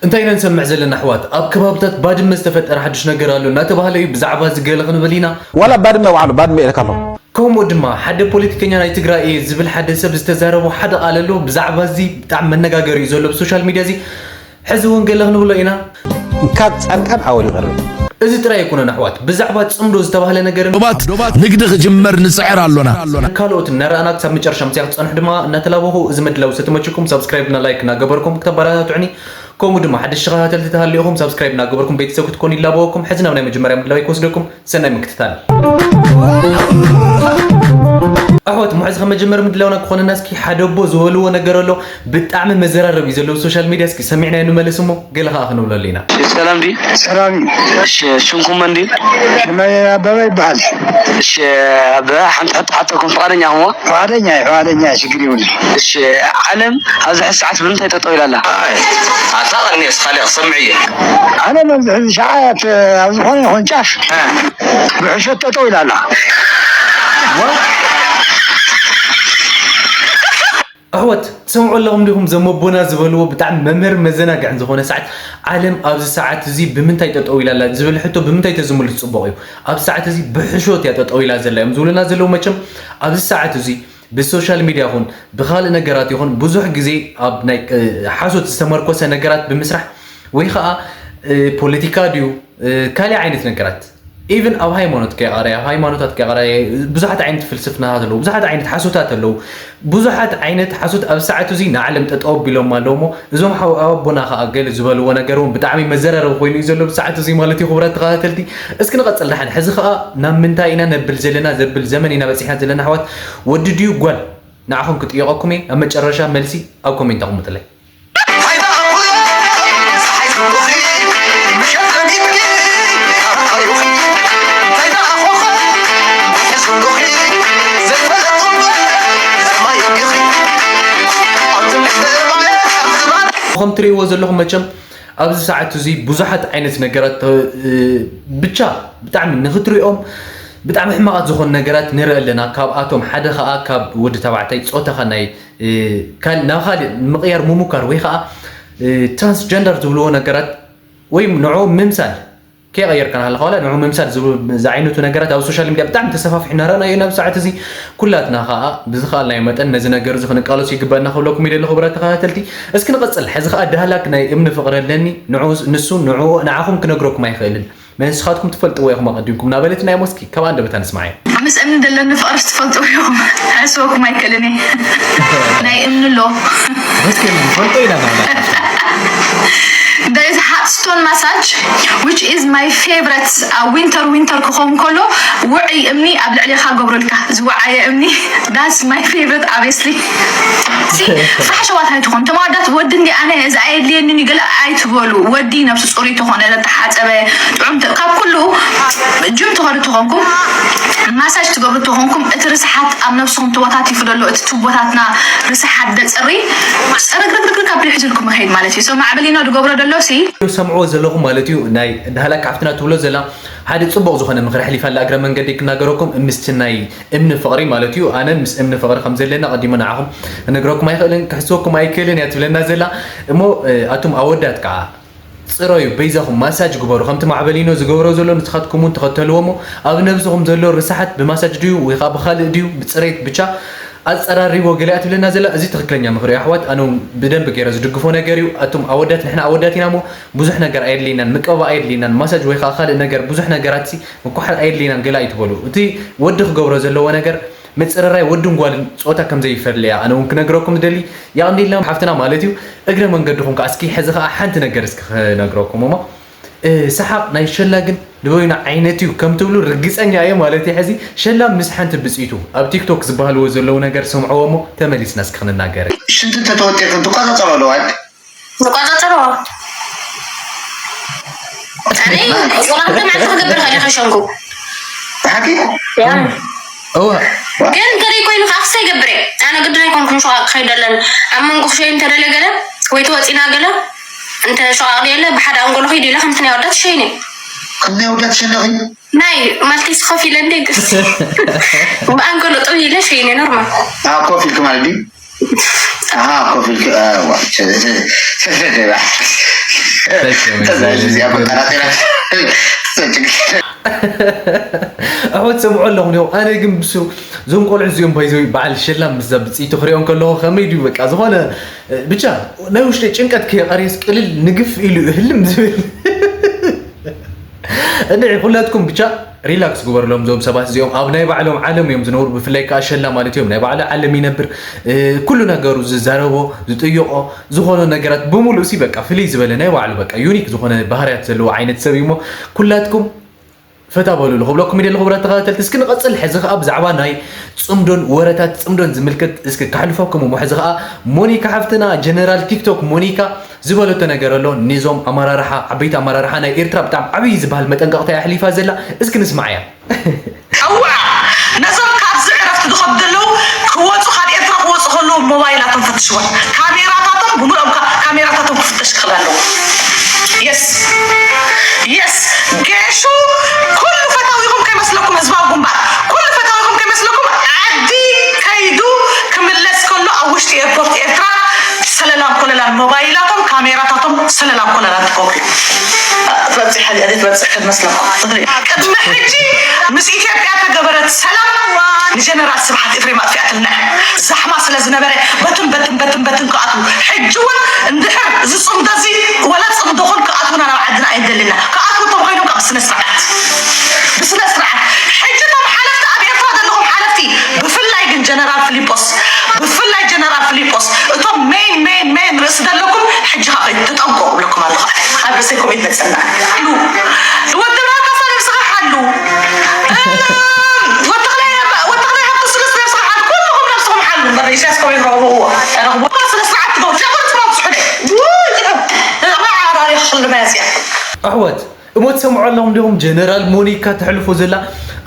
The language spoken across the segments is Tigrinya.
እንታይ ኢና ንሰምዕ ዘለና ኣሕዋት? ኣብ ከባብታት ባድመ ዝተፈጠረ ሓድሽ ነገር ኣሎ እናተባህለ እዩ። ብዛዕባ እዚ ገለ ክንብል ኢና። ዋላ ባድመ ባዕሉ፣ ባድመ ኢልካ ኣለኹ። ከምኡ ድማ ሓደ ፖለቲከኛ ናይ ትግራይ እየ ዝብል ሓደ ሰብ ዝተዛረቦ ሓደ ቃል ኣሎ። ብዛዕባ እዚ ብጣዕሚ መነጋገሪ እዩ ዘሎ ብሶሻል ሚድያ እዚ። ሕዚ እውን ገለ ክንብሎ ኢና። ካብ ጻድቃን ኣወል ይቐርብ። እዚ ጥራይ ኣይኮነን ኣሕዋት፣ ብዛዕባ ጽምዶ ዝተባህለ ነገር ዶባት ንግዲ ክጅመር ንጽዕር ኣሎና። ካልኦት እናረኣና ክሳብ መጨረሻ ምሳይ ክትጸንሑ ድማ እናተላበኹ፣ እዚ መድላው ዝተመቸኩም ሳብስክራይብ እና ላይክ እናገበርኩም ክተበረታትዑኒ፣ ከምኡ ድማ ሓደሽቲ ተኸታተልቲ ተሃሊኹም ሳብስክራይብ እናገበርኩም ቤተሰብ ክትኮኑ ይላበወኩም። ሕዚ ናብ ናይ መጀመርያ ምድላው ክወስደኩም፣ ሰናይ ምክትታል። ኣሕዋት፣ ሙሐዚ ከመጀመር ምድላውና ክኾነና፣ እስኪ ሓደ ኣቦ ዝበልዎ ነገር ኣሎ፣ ብጣዕሚ መዘራረቢ እዩ ዘለዎ ሶሻል ሚድያ። እስኪ ሰሚዕናዮ ንመለስ እሞ ገለ ኸዓ ክንብለሉ ኢና። ሰላም ድዩ? ሰላም እዩ። እሺ፣ ሽምኩም መን ድዩ? ሽመይ ኣበበ ይበሃል። እሺ፣ ኣበበ፣ ሓንቲ ሕቶ ሓተኩም፣ ፍቓደኛ ኢኹም? ፍቓደኛ እየ፣ ፍቓደኛ እየ፣ ሽግር የብሉን። እሺ፣ ዓለም ኣብዚ ሕዚ ሰዓት ብምንታይ ጠጠው ኢላ ኣላ? ኣይ፣ ኣታ ቀኒስ፣ ካልእ ክሰምዕ እየ። ዓለም ኣብዚ ሕዚ ሰዓት ኣብ ዝኾነ ይኹን ጫፍ እ። ብሕሾት ጠጠው ኢላ ኣላ። ኣሕዋት፣ ትሰምዑ ኣለኹም ዲኹም? ዘመቦና ዝበልዎ ብጣዕሚ መምህር መዘናግዕን ዝኾነ ሰዓት፣ ዓለም ኣብዚ ሰዓት እዚ ብምንታይ ጠጠው ኢላ ኣላ ዝብል ሕቶ ብምንታይ ተዝምልስ ጽቡቕ እዩ? ኣብዚ ሰዓት እዚ ብሕሾት እያ ጠጠው ኢላ ዘላ እዮም ዝብሉና ዘለዉ። መቸም ኣብዚ ሰዓት እዚ ብሶሻል ሚድያ ይኹን ብኻልእ ነገራት ይኹን ብዙሕ ግዜ ኣብ ናይ፣ እ፣ ሓሶት ዝተመርኮሰ ነገራት ብምስራሕ ወይ ኸዓ፣ እ፣ ፖለቲካ ድዩ፣ እ፣ ካልእ ዓይነት ነገራት፣ ኢቭን ኣብ ሃይማኖት ከይቐረየ፣ ኣብ ሃይማኖታት ከይቐረየ ብዙሓት ዓይነት ፍልስፍናታት ኣለዉ፣ ብዙሓት ዓይነት ሓሶታት ኣለዉ። ብዙሓት ዓይነት ሓሶት ኣብ ሰዓት እዙይ ንዓለም ጠጠው ኣቢሎም ኣለዉ እሞ፣ እዞም ሓው ኣቦና ኸዓ ገለ ዝበልዎ ነገር እውን ብጣዕሚ መዘራረቢ ኮይኑ እዩ ዘሎ ብሰዓት እዙይ ማለት እዩ። ክቡራት ተኸታተልቲ፣ እስኪ ንቐጽል ደሓን። ሕዚ ኸዓ ናብ ምንታይ ኢና ነብል ዘለና ዘብል ዘመን ኢና በጺሕና ዘለና ኣሕዋት? ወዲ ድዩ ጓል? ንዓኹም ክጥይቐኩም እየ። ኣብ መጨረሻ መልሲ ኣብ ኮሜንት ኣቕምጡለይ። ከም ትርእይዎ ዘለኹም መቸም ኣብዚ ሰዓት እዚ ብዙሓት ዓይነት ነገራት ተ-፣ እ፣ ብቻ ብጣዕሚ ንኽትሪኦም ብጣዕሚ ሕማቓት ዝኾኑ ነገራት ንርኢ ኣለና። ካብኣቶም ሓደ ኸኣ ካብ ወዲ ተባዕታይ ጾታኻ ናይ፣ እ፣ ካል-፣ ናብ ካልእ ንምቕያር ምሙካር ወይ ኸኣ፣ እ፣ ትራንስጀንደር ዝብልዎ ነገራት ወይ ንዕኡ ምምሳል ከይቐየርካ እናሃለኻ ዋላ ንዕኡ ምምሳል ዝብ-፣ ዝዓይነቱ ነገራት ኣብ ሶሻል ሚድያ ብጣዕሚ ተሰፋፊሑ እናረኣናዮ ኢና ኣብዚ ሰዓት እዚ። ኩላትና ኸኣ ብዝኸኣልናዮ መጠን ነዚ ነገር እዚ ክንቃለሶ ይግበኣና ክብለኩም ይደሊ ክቡራት ተኸታተልቲ። እስኪ ንቐጽል። ሕዚ ኸኣ ዳህላክ ናይ እምኒ ፍቕሪ ኣለኒ። ንዑ-፣ ንሱ ንዕኡ ንዓኹም ክነግረኩም ኣይኽእልን። ንስኻትኩም ትፈልጥዎ ኢኹም ኣቐዲምኩም እናበለትና እሞ እስኪ ካብ ኣንደበታ ንስማዓዮ። ምስ እምኒ ዘለኒ ፍቕርስ ትፈልጥዎ ኢኹም። ክሕስወኩም ኣይክእልን እየ። ናይ እምኒ ኣሎ። እስኪ ንፈልጦ ኢና ናብላ። There is hot stone massage, which is my favorite. ኣብ ዊንተር፣ ዊንተር ክኸውን ከሎ ውዑይ እምኒ ኣብ ልዕሌኻ ገብረልካ። ዝወዓየ እምኒ፣ that's my favorite, obviously. ሲ፣ ፋሕሸዋት ኣይትኾኑ። እቶም ኣወዳት ወዲ እንዲ ኣነ እዚ ኣየድልየንን እዩ ገለ ኣይትበሉ። ወዲ ነብሱ ጽሩይ ተኾነ፣ ዘተሓጸበ፣ ጥዑም ተ-፣ ካብ ኩሉ ጅም ትኸዱ ተኾንኩም፣ ማሳጅ ትገብሩ ተኾንኩም፣ እቲ ርስሓት ኣብ ነብስኹም ተወታቲፉ ዘሎ፣ እቲ ቱቦታትና ርስሓት ደጽሪ፣ ጽርግርግርግርግ ኣቢሉ ሒዙልኩም ይኸይድ ማለት እዩ። So ማዕበሊኖ ዝገብሮ ዘሎ ሲ ሰምዕዎ ዘለኹም ማለት እዩ። ናይ ዳህላክ ሓፍትና ትብሎ ዘላ ሓደ ጽቡቕ ዝኾነ ምኽሪ ኣሕሊፋ ኣላ። እግረ መንገዲ ክናገረኩም፣ ምስቲ ናይ እምኒ ፍቕሪ ማለት እዩ። ኣነ ምስ እምኒ ፍቕሪ ከም ዘለና ቀዲመ ንዓኹም ክነግረኩም ኣይኽእልን፣ ክሕስወኩም ኣይክእልን እያ ትብለና ዘላ። እሞ፣ እ፣ ኣቱም ኣወዳት ከዓ ጽረዩ፣ በይዛኹም ማሳጅ ግበሩ። ከምቲ ማዕበሊኖ ዝገብሮ ዘሎ ንስኻትኩም እውን ተኸተልዎ። እሞ ኣብ ነብስኹም ዘሎ ርስሓት ብማሳጅ ድዩ ወይ ከዓ ብኻልእ ድዩ ብጽሬት ብቻ ኣጸራርይዎ ገለ እያ ትብለና ዘላ። እዚ ትኽክለኛ ምኽሪ እዩ ኣሕዋት። ኣነ እውን ብደንቢ ገይረ ዝድግፎ ነገር እዩ። ኣቱም ኣወዳት ንሕና ኣወዳት ኢና እሞ ብዙሕ ነገር ኣየድልየናን፣ ምቅብባእ ኣየድልየናን፣ ማሳጅ ወይ ከዓ ካልእ ነገር ብዙሕ ነገራት ሲ ምኩሓል ኣየድልየናን ገለ ኣይትበሉ። እቲ ወዲ ክገብሮ ዘለዎ ነገር ምጽርራይ ወድን ጓልን ጾታ ከም ዘይፈልያ ኣነ እውን ክነግረኩም ዝደሊ። የቐንየልና ሓፍትና ማለት እዩ። እግረ መንገድኹም ከኣ እስኪ ሕዚ ከኣ ሓንቲ ነገር እስኪ ክነግረኩም እሞ፣ እ፣ ሰሓቕ ናይ ሸላ ግን ንበይኑ ዓይነት እዩ ከም ትብሉ ርግጸኛ እየ ማለት እዩ። ሕዚ ሸላ ምስ ሓንቲ ብጽይቱ ኣብ ቲክቶክ ዝበሃልዎ ዘለዉ ነገር ስምዕዎ እሞ ተመሊስና እስኪ ክንናገር። ሽንቲ እንተተወጢርክን ትቆጻጸሮ ኣለዋ። ዝቆጻጸሮ ኣነ ሸውዓተ መዓልቲ ክገብር ይኽእል እየ ከሸንኩ። ብሓቂ? ያ። እወ። ግን ገለ ኮይኑ ከዓ ክሳይ ይገብር እየ። ኣነ ግድን ኣይኮንኩን ሸቓቕ ክኸይድ ደለን። ኣብ መንጎ ክሸይን እንተደልየ ገለ ወይ ተወፂና ገለ እንተ ሸቓቕ ድየለ ብሓደ ኣንጎሎ ኸይዱ ኢለ ከምቲ ናይ ወዳት ሸይን እየ። ከም ናይ ወዳት ሸነኺ? ናይ ማልቴስ ኮፍ ኢለ እንደ ግስ ብኣንጎሎ ጥው ኢለ ሸይን እየ ኖርማል። ኣብ ኮፍ ኢልክ ማለት ድዩ? ኣሃ፣ ኮፍ ኢልክ፣ ኣዋ፣ ሸ-፣ ሸ-፣ ሸ-፣ ሸ-፣ ሸ-፣ ተዛዥ እዚኣ መጠራጠሪያ። ኣሕወት ሰምዖ ኣለኹ ኒው ኣነ ግን ብሱ እዞም ቆልዑ እዚኦም ባይዘዊ በዓል ሸላም ብዛ ብፅኢቱ ክሪኦም ከለኹ ከመይ ድዩ በቃ ዝኾነ ብቻ ናይ ውሽጢ ጭንቀት ከየቐርየስ ቅልል ንግፍ ኢሉ እዩ ህልም ዝብል። እንድዒ ኩላትኩም ብቻ ሪላክስ ግበርሎም እዞም ሰባት እዚኦም ኣብ ናይ ባዕሎም ዓለም እዮም ዝነብሩ። ብፍላይ ከዓ ሸላ ማለት እዮም ናይ ባዕሉ ዓለም ይነብር። ኩሉ ነገሩ ዝዛረቦ ዝጥይቆ ዝኾነ ነገራት ብምሉእ ሲ በቃ ፍልይ ዝበለ ናይ ባዕሉ በቃ ዩኒክ ዝኾነ ባህርያት ዘለዎ ዓይነት ሰብ እዩ እሞ ኩላትኩም ፈታ በሉሉ ክብለኩም ይደሊ ክቡራት ተኸታተልቲ። እስኪ ንቐፅል። ሕዚ ከዓ ብዛዕባ ናይ ፅምዶን ወረታት ፅምዶን ዝምልከት እስኪ ካሕልፈኩም እሞ ሕዚ ከዓ ሞኒካ ሓፍትና ጀነራል ቲክቶክ ሞኒካ ዝበለቶ ነገር ኣሎ። ንዞም ኣመራርሓ ዓበይቲ ኣመራርሓ ናይ ኤርትራ ብጣዕሚ ዓብዪ ዝበሃል መጠንቀቕታ እያ ኣሕሊፋ ዘላ። እስኪ ንስማዓያ። እዋ ነዞም ካብዚ ዕረፍቲ ዝኸዱ ዘለዉ ክወፁ ካብ ኤርትራ ክወፁ ከለዉ ሞባይላቶም ፈትሽዋ። ካሜራታቶም ብምልኦም ካ- ካሜራታቶም ክፍተሽ ክኽእል ኣለዎ። የስ የስ ጌሹ ኩሉ ፈታዊኹም ከይመስለኩም ህዝባዊ ግንባር ኩሉ ፈታዊኹም ከይመስለኩም ዓዲ ከይዱ ክምለስ ከሎ ኣብ ውሽጢ ኤርፖርት ኤርትራ ሰለላም ኮለላን ሞባይላቶም ካሜራታቶም ሰለላም ኮለላን ትገብሩ። ትበፅሕ እያ ትበፅሕ ክትመስለኩም ትኽእል እያ። ቅድሚ ሕጂ ምስ ኢትዮጵያ ተገበረት ሰላም ንጀነራል ስብሓት ኤፍሬም ኣጥፊኣትልና እያ። ዛሕማ ስለ ዝነበረ በትን በትን በትን በትን ክኣትዉ ሕጂ እውን እንድሕር እዚ ፅምዶ እዚ ወላ ፅምዶ ኹን ክኣትዉና ናብ ዓድና ኣይንደልና ክኣትዉ እቶም ኮይኖም ካብ ስነ ስርዓት ብስነ ስርዓት ሕጂ እቶም ሓለፍቲ ኣብ ኤርትራ ዘለኹም ሓለፍቲ ብፍላይ ግን ጀነራል ፊሊጶስ ብፍላይ ጀነራል ፊሊጶስ እቶም ሜን ሜን ሜን ርእሲ ዘለኩም ሕጂ ካብ ተጠንቀቁ ብለኩም ኣለኹ። ኣብ ርእሰይኩም ይመፀና ኣሉ ወዲ ብራካሳ ነብስኻ ሓሉ ወተኽላይ ወተኽላይ ሃብቱ ስሉስ ነብስኻ ሓሉ ኩልኹም ነብስኹም ሓሉ እምበር ኢሳያስ ከመይ ክረኽብዎ ረኽብዎ ስነ ስርዓት ትገብሩ ሸቁር ትመብፅሑ ማዓራሪ ክልመያዝያ ኣሕዋት እሞ ትሰምዖ ኣለኹም ዲኹም ጀነራል ሞኒካ ተሕልፎ ዘላ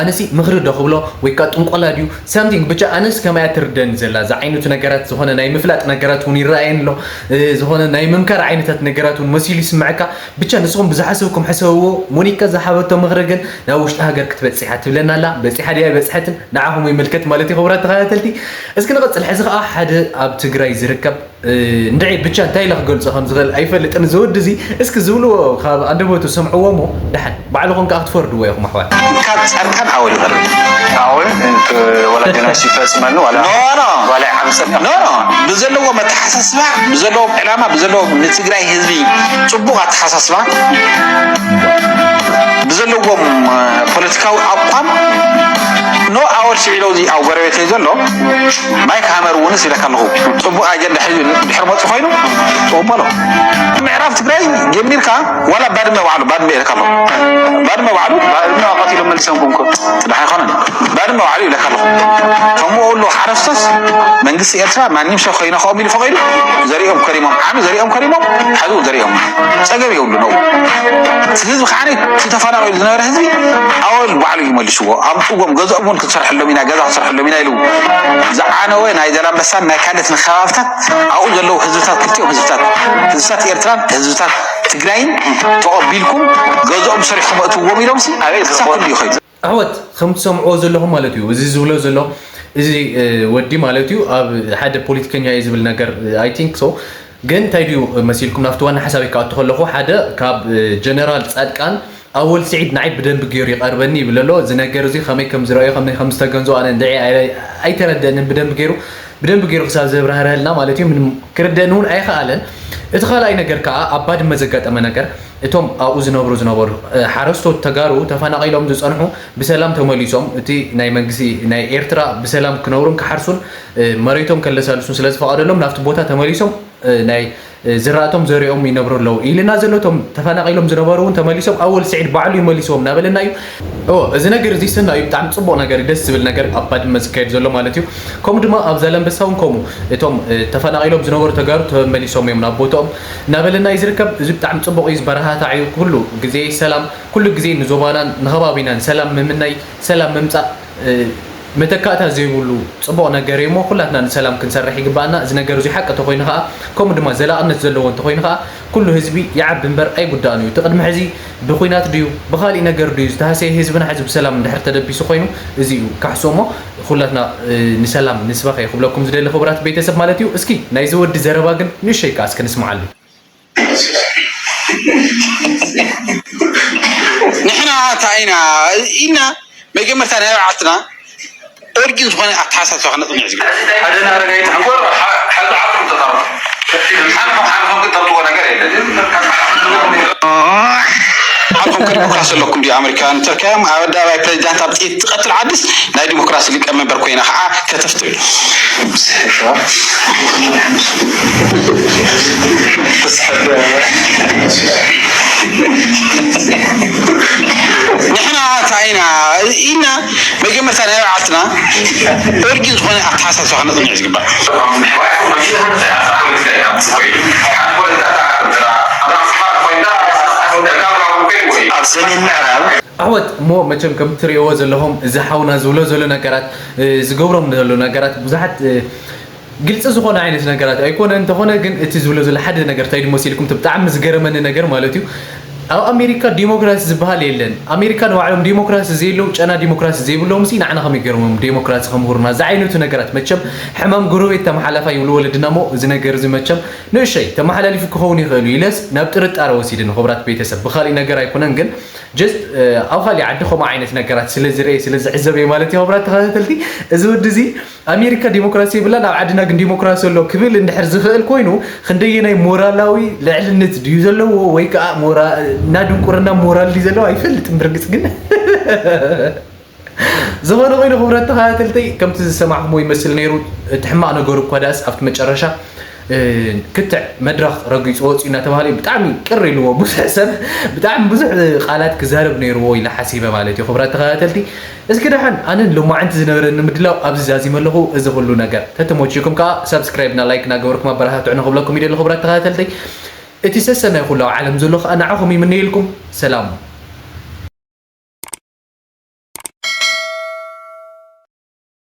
ኣነሲ ምኽሪ ዶ ክብሎ ወይ ከዓ ጥንቆላ ድዩ ሳምቲንግ ብቻ ኣነስ ከማያ ትርደን ዘላ ዝዓይነቱ ነገራት ዝኾነ ናይ ምፍላጥ ነገራት እውን ይረኣየን ኣሎ ዝኾነ ናይ ምምካር ዓይነታት ነገራት እውን መሲሉ ይስምዐካ ብቻ ንስኹም ብዝሓሰብኩም ሕሰብዎ ሞኒካ ዝሓበቶ ምኽሪ ግን ናብ ውሽጢ ሃገር ክትበፅሕ እያ ትብለና ኣላ በፂሓ ድያ ኣይበፅሐትን ንዓኹም ይምልከት ማለት እዩ ክቡራት ተኸታተልቲ እስኪ ንቐፅል ሕዚ ከዓ ሓደ ኣብ ትግራይ ዝርከብ እንድዒ ብቻ እንታይ ኢለ ክገልፆ ከም ዝኽእል ኣይፈልጥን እዚ ወዲ እዚ እስኪ ዝብልዎ ካብ ኣንደበቱ ሰምዕዎ እሞ ደሓን ባዕልኹም ከዓ ክትፈርድዎ ኢኹም ኣሕዋት ካብ ፃድቃን ኣወል ይቐርብ ኣወል ወላ ጀኖሲድ ፈፅመሉ ዋላ ዋላ ዓምፀ ብዘለዎም ኣተሓሳስባ ብዘለዎም ዕላማ ብዘለዎም ንትግራይ ህዝቢ ፅቡቕ ኣተሓሳስባ ብዘለዎም ፖለቲካዊ ኣቋም ኖ ኣወል ሽዒለው እዚ ኣብ ጎረቤተይ ዘሎ ማይክ ሃመር እውንስ ኢለካ ኣለኹ ፅቡቅ ኣጀንዳ ሒዙ ድሕር መፁ ኮይኑ ፅቡቅ በሎ ምዕራብ ትግራይ ጀሚርካ ዋላ ባድመ ባዕሉ ባድመ ኢለካ ኣለኹ ባድመ ባዕሉ ባድመ ቀቲሎም መሊሶም ኩንኩ ፅባሕ ኣይኮነን ባድመ ባዕሉ ኢለካ ኣለኹ ከምኡ ኣሎ ሓረስቶስ መንግስቲ ኤርትራ ማንም ሰብ ከይነክኦም ኢሉ ፈቂዱ ዘሪኦም ከሪሞም ዓሚ ዘሪኦም ከሪሞም ሓዚ ዘሪኦም ፀገም የብሉ ነው ህዝቢ ከዓ እቲ ተፈናቂሉ ዝነበረ ህዝቢ ኣወል ባዕሉ ይመልስዎ ኣምፅዎም ገዝኦም እውን ክንሰርሐሎም ኢና ገዛ ክንሰርሐሎም ኢና ኢሉ ዝዓነወ ናይ ዘላንበሳን ናይ ካልእት ከባብታት ኣብኡ ዘለዉ ህዝብታት ክልቲኦም ህዝብታት ህዝብታት ኤርትራን ህዝብታት ትግራይን ተቐቢልኩም ገዝኦም ሰሪሕኩም እትዎም ኢሎም ክሳብ ክንዲ ይኸይዱ ኣሕዋት ከም ትሰምዕዎ ዘለኹም ማለት እዩ እዚ ዝብሎ ዘሎ እዚ ወዲ ማለት እዩ ኣብ ሓደ ፖለቲከኛ እዩ ዝብል ነገር I think so ግን እንታይ ድዩ መሲልኩም ናብቲ ዋና ሓሳበይ ክኣቱ ከለኹ ሓደ ካብ ጀነራል ፃድቃን ኣወል ስዒድ ንዓይ ብደንቢ ገይሩ ይቐርበኒ ይብል ኣሎ እዚ ነገር እዚ ከመይ ከም ዝረኣዮ ከመይ ከም ዝተገንዞ ኣነ እንድዒ ኣይተረደእንን ብደንቢ ገይሩ ብደንቢ ገይሩ ክሳብ ዘብራህረልና ማለት እዩ ምንም ክርደእኒ እውን ኣይኸኣለን እቲ ካልኣይ ነገር ከዓ ኣብ ባድመ ዘጋጠመ ነገር እቶም ኣብኡ ዝነብሩ ዝነበሩ ሓረስቶት ተጋሩ ተፈናቒሎም ዝፀንሑ ብሰላም ተመሊሶም እቲ ናይ መንግስቲ ናይ ኤርትራ ብሰላም ክነብሩን ክሓርሱን መሬቶም ከለሳልሱን ስለዝፈቐደሎም ናብቲ ቦታ ተመሊሶም ናይ ዝራእቶም ዘሪኦም ይነብሩ ኣለዉ ኢልና ዘሎ እቶም ተፈናቒሎም ዝነበሩ እውን ተመሊሶም ኣወል ስዒድ ባዕሉ ይመሊስዎም እናበለና እዩ እዎ እዚ ነገር እዚ ሰና እዩ ብጣዕሚ ፅቡቕ ነገር ደስ ዝብል ነገር ኣብ ባድመ ዝካየድ ዘሎ ማለት እዩ ከምኡ ድማ ኣብ ዛላንበሳ እውን ከምኡ እቶም ተፈናቒሎም ዝነበሩ ተጋሩ ተመሊሶም እዮም ናብ ቦትኦም እናበለና እዩ ዝርከብ እዚ ብጣዕሚ ፅቡቕ እዩ ዝበረታታዕ እዩ ኩሉ ግዜ ሰላም ኩሉ ግዜ ንዞባናን ንኸባቢናን ሰላም ምምናይ ሰላም ምምፃእ መተካእታ ዘይብሉ ፅቡቕ ነገር እዩ እሞ ኩላትና ንሰላም ክንሰርሕ ይግባኣና እዚ ነገር እዚ ሓቂ ተኮይኑ ከዓ ከምኡ ድማ ዘላቕነት ዘለዎ እንተኮይኑ ከዓ ኩሉ ህዝቢ ይዓቢ እምበር ኣይጉዳእን እዩ እቲ ቅድሚ ሕዚ ብኩናት ድዩ ብካሊእ ነገር ድዩ ዝተሃሰየ ህዝብና ሕዚ ብሰላም እንድሕር ተደቢሱ ኮይኑ እዚ እዩ ካሕሱ እሞ ኩላትና ንሰላም ንስበኸ ክብለኩም ዝደሊ ክቡራት ቤተሰብ ማለት እዩ እስኪ ናይዚ ወዲ ዘረባ ግን ንእሸይ ከዓ እስኪ ንስምዓሉ ኢና ኢልና መጀመርታ ናይ ባዕልና ኦሪጂን ዝኾነ ኣተሓሳስባ ክነፅንዕ ዝግባእ። ሓደ ንኣረጋይ ትሕጎር ሓዚ ዓቕም ተጣሩ ሓንኹም ሓንኹም ክትጠምጥዎ ነገር የለን። ዓልኹም ከ ዲሞክራሲ ኣለኩም ድዩ? ኣመሪካውያን ተርካዮም ኣብ ኣደባባይ ፕሬዚዳንት ኣብ ጥይት ትቐትል ዓድስ ናይ ዲሞክራሲ ሊቀመንበር ኮይና ከዓ ከተፍትሉ። ንሕና እንታይ ኢና ኢልና መጀመርታ ናይ ባዕልና ኦሪጂን ዝኾነ ኣተሓሳስባ ክነፅንዕ ዝግባእ። ኣብ ሰሜን ምዕራብ ኣሕወት እሞ መቸም ከም ትሪእዎ ዘለኹም እዚ ሓውና ዝብሎ ዘሎ ነገራት ዝገብሮም ዘሎ ነገራት ብዙሓት ግልፂ ዝኾነ ዓይነት ነገራት ኣይኮነ እንተኾነ ግን እቲ ዝብሎ ዘሎ ሓደ ነገር እንታይ ድመሲልኩም ብጣዕሚ ዝገረመኒ ነገር ማለት እዩ ኣብ ኣሜሪካ ዲሞክራሲ ዝበሃል የለን ኣሜሪካ ንባዕሎም ዲሞክራሲ ዘይብሎም ጨና ዲሞክራሲ ዘይብሎም ሲ ንዓና ከመይ ገይሮም ዲሞክራሲ ከምህሩና እዚ ዓይነቱ ነገራት መቸም ሕማም ጎረቤት ተመሓላፋ ይብሉ ወለድና ሞ እዚ ነገር እዚ መቸም ንእሸይ ተመሓላሊፉ ክኸውን ይኽእል እዩ ኢለስ ናብ ጥርጣረ ወሲድን ክቡራት ቤተሰብ ብካሊእ ነገር ኣይኮነን ግን just ኣብ ካሊእ ዓዲ ከምኡ ዓይነት ነገራት ስለ ዝርኤ ስለ ዝዕዘብ እየ ማለት እዩ ክቡራት ተኸታተልቲ እዚ ወዲ እዚ ኣሜሪካ ዲሞክራሲ የብላን ኣብ ዓድና ግን ዲሞክራሲ ኣሎ ክብል እንድሕር ዝኽእል ኮይኑ ክንደየናይ ሞራላዊ ልዕልነት ድዩ ዘለዎ ወይ ከዓ ሞራ- እና ድንቁርና ሞራል ድዩ ዘለዎ ኣይፈልጥን ብርግፅ ግን ዝኾነ ኮይኑ ክቡራት ተኸታተልተይ ከምቲ ዝሰማዕኹሞ ይመስል ነይሩ እቲ ሕማቕ ነገሩ እኳ ዳእስ ኣብቲ መጨረሻ ክትዕ መድረኽ ረጊፁ ወፂኡ እናተባሃለ እዩ ብጣዕሚ ቅር ኢልዎ ብዙሕ ሰብ ብጣዕሚ ብዙሕ ቃላት ክዛረብ ነይርዎ ኢለ ሓሲበ ማለት እዩ ክቡራት ተኸታተልቲ እስኪ ደሓን ኣነን ሎማዓንቲ ዝነበረኒ ምድላው ኣብዚ ዛዚመ ኣለኹ እዚ ኩሉ ነገር ተተመችኩም ከዓ ሳብስክራይብ እና ላይክ እናገበርኩም ኣበረታትዑ ንክብለኩም ኢደሊ ክቡራት ተኸታተልተይ እቲ ሰሰናይ ኩሉ ኣብ ዓለም ዘሎ ከዓ ንዓኹም ይምነየልኩም ሰላም